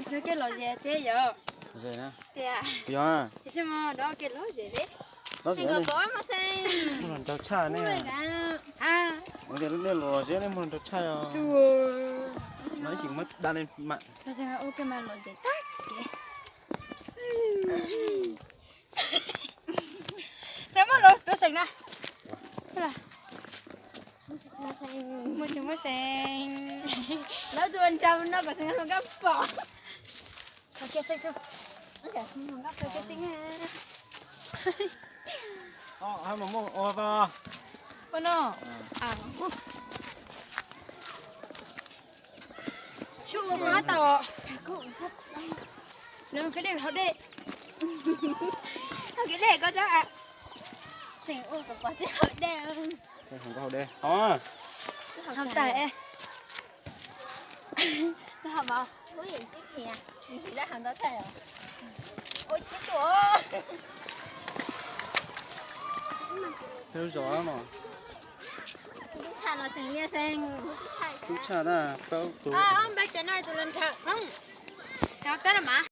Xyov kev lom zem thiab yom. Tias, yog, tias mas, kev lom zem li. Muaj hluas nraug tshaj ne. Nej lom zem nej muaj hluas nraug tshaj os. No ib sim muab da nej mam. Ua kev mas lom zem tag kev. Xeem muab lub tuav xeem na. Muaj tsis muaj xeem. Lawv tus nraug no kom xeem hluas nkauj pom. Thov kiag xeem, thov kiag xeem. Ua no. Sub ua tau. Nws kev dej haus dej. Kev dej koj txhob. Xeem ua kom pom txij haus dej. Haus dej. Haus tas. Koj haus mas. Ua tsis tuaj. Peb lub zos no. Tub tshaj no xeem liaj xeem. Tub tshaj na, peb tus. Xeem ua teb no mas.